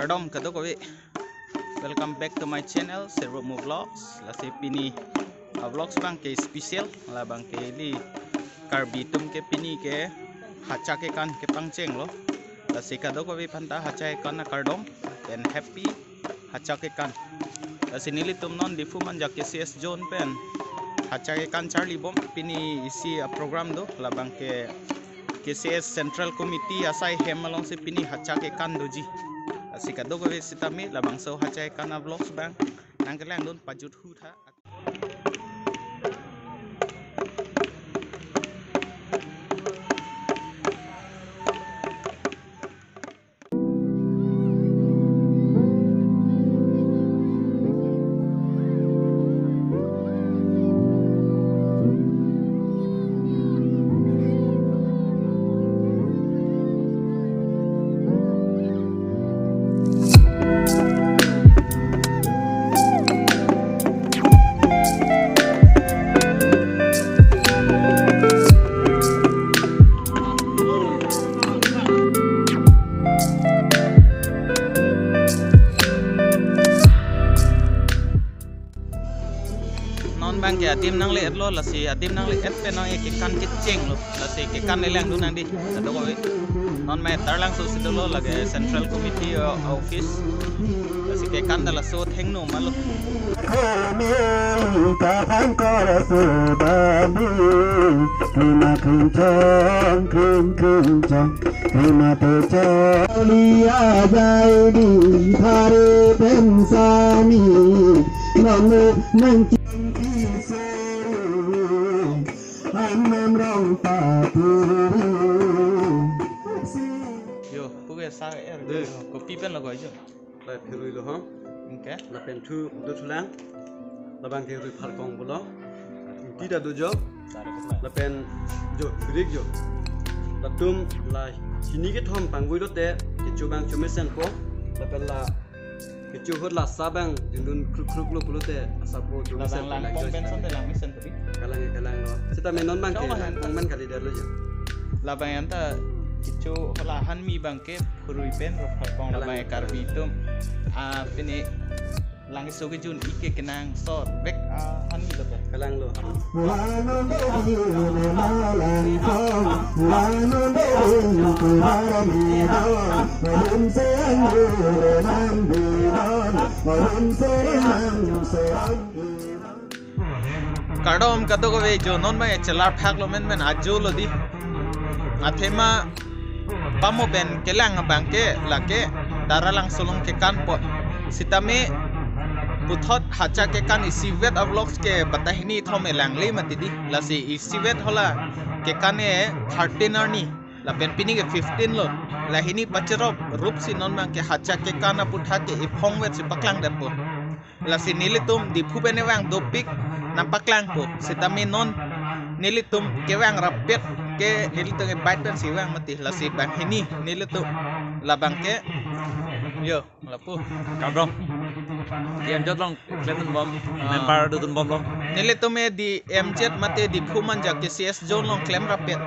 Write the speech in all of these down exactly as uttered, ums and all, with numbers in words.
Kardom kadokave. Welcome back to my channel, Servo Mo Vlogs. Lasi pini a vlogs abang ke special, labang ke ili Karbi atum ke pini ke Hacha Kekan kepangchenglo. Lasi kadokave aphanta Hacha Kekan akardom and happy Hacha Kekan. Lasi nelitum non Diphu Manja K C S zone pen Hacha Kekan charlibom, pini isi a program do, labang ke K C S Central Committee asai hem alongsi pini Hacha Kekan doji. Lasi kadokave sitame labangso Hacha Kekan a vlogs abang nangkelangdun pajut hu tha. Non abang ke adim nangle-etlo, lasi adim nangle-et pen non e kekan kechenglo, lasi kekan lelangdun nangdi. Kadokave. Non mai Taralangso si dolo, lake Central Committee o-, office. Lasi kekan ta laso thengno malo. Kami kahang kora sudah di, lima kencang, kring kencang, lima kencang. Liya jai di hari pensami, namu nangki seru, anam rong paturu. Yo, puke sa er. Deh. Kopi pen lo koi jo. Lai phirui lo ho. Oke. Lapen thu do thulang. Labang ke rui pharkong pulo. Ingti ta do jo. Lapen jo, birik jo. Latum la hini kethom pangvoi lote, kecho abang chomesen po. Lapen la kecho ahut la asa abang dindun kruk kruk lo pulote, asa po chomesen. Labang lang pong pen sante lang mesen tadi. Kalang, kalang lo. Sitame non abang ke, kalang pong pen kalidet lo jo. Labang anta kecho ahut la hanmi abang ke phurui pen roi pharkong, kalang, labang Karbi atum. Ah, pini langso kejun ike kenangsot vek, ah, hanmi lo pen. Kalang lo. Kardom kadokave, jo non abang chelar phak lo menmen ajo lo di. Athema pamo pen kelang abang ke lake Taralangso along kekan po. Sitame puthot Hacha Kekan isivet a vlogs ke batai hini thom elangle mati di. Lasi isivet ahut la kekan e thirteen arni. Lapen pini ke fifteen lo. La hini pacherop rup si non abang ke Hacha Kekan aputhak ke iphongvet si paklangdet po. Lasi nelitum Diphu pen kevang dopik nangpaklang po. Sitame non nelitum kevang rapet ke nelitum ke bike pen si vang mati. Lasi banghini nelitum labang ke. Yo, lapu. Kardom. Di M Z along klemdunbom, ah, member dodunbom lo. Nelitum e di M Z mate Diphu Manja K C S zone along klem rapet.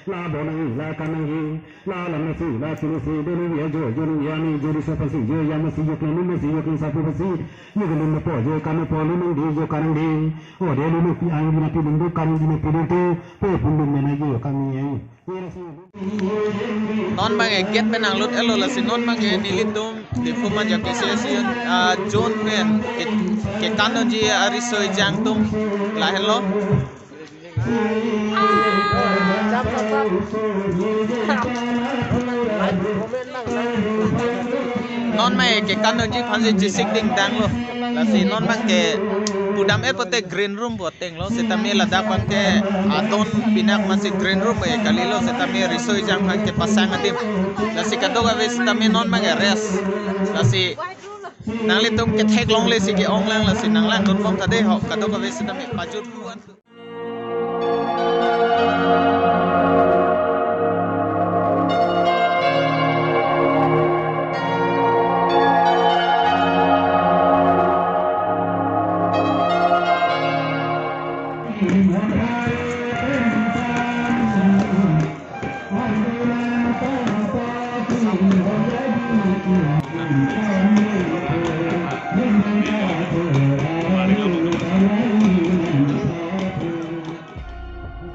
La bonang, la kanang hi, la lam nasi, la chunasi, donu ya jo, jonu ya ni, jonu sa pasi, jo ya masi, jo klenu masi, jo klenu sapu pasi, jo klenu po, jo kanu po, lunung di, jo kanang di. O de lunu pi ang di na pi lundu, kanang di na pi lundu, pe pundun mena jo kami ai. Non abang e gate pen nanglut-etlo, lasi non abang e nelitum Diphu Manja K C S, ah, zone pen ke, kekan doji ariso ejang atum lahenlo. Non abang e kekan doji aphansi chesik dingdanglo. Lasi non abang ke pudam-et pote green room pu atenglo, sitame ladak abang ke adon pinak amatsi green room e kalilo, sitame riso ejang aphan kepasang adim. Lasi kadokave sitame non abang ke rest. Lasi nanglitum kethek longle si ke-ong lang, lasi nanglangdunbom tha de ho, kadokave sitame pajut hu an.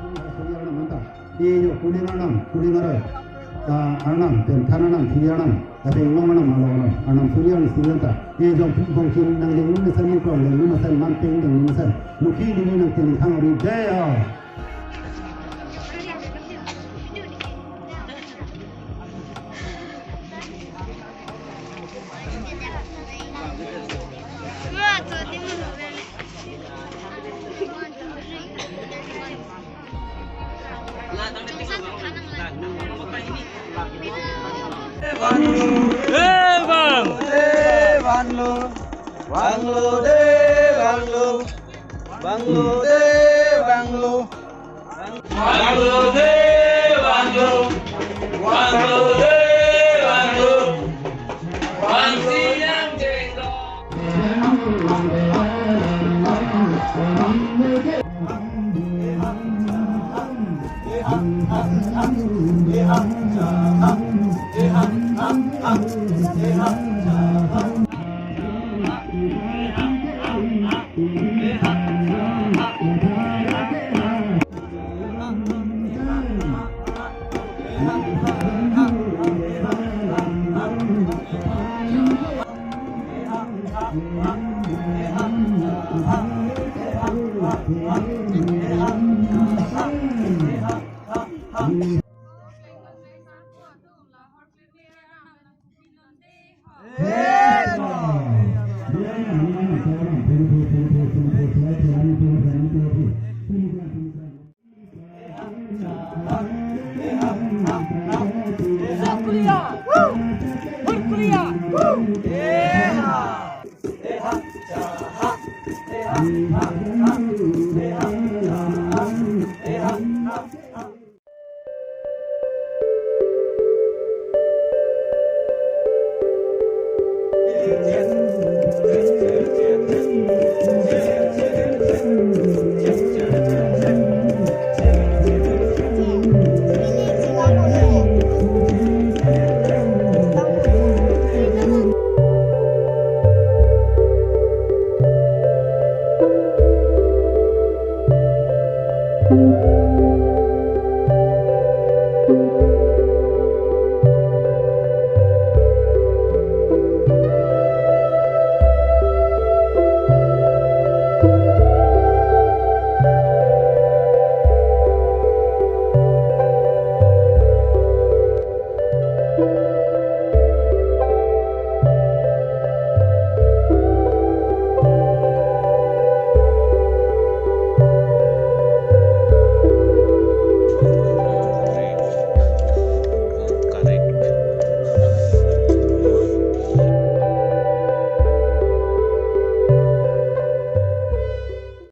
Suri arnam anta. Ejo kuning arnam, kuning aroi. Ah, arnam, pen than arnam, suri arnam. Lapen long arnam, along arnam. Arnam suri arnam, suri anta. Ejo bongkin nangdengdun mesen, ningkrong dengdun mesen, manpeng dengdun mesen. Mukhi dini nangteng thang ri jai ho. Eh, bang. Eh, bang lo. Bang lo de, bang lo. Bang lo de, bang lo. Bang lo de, bang lo. Bang lo de, bang lo. Bang siang jengdong.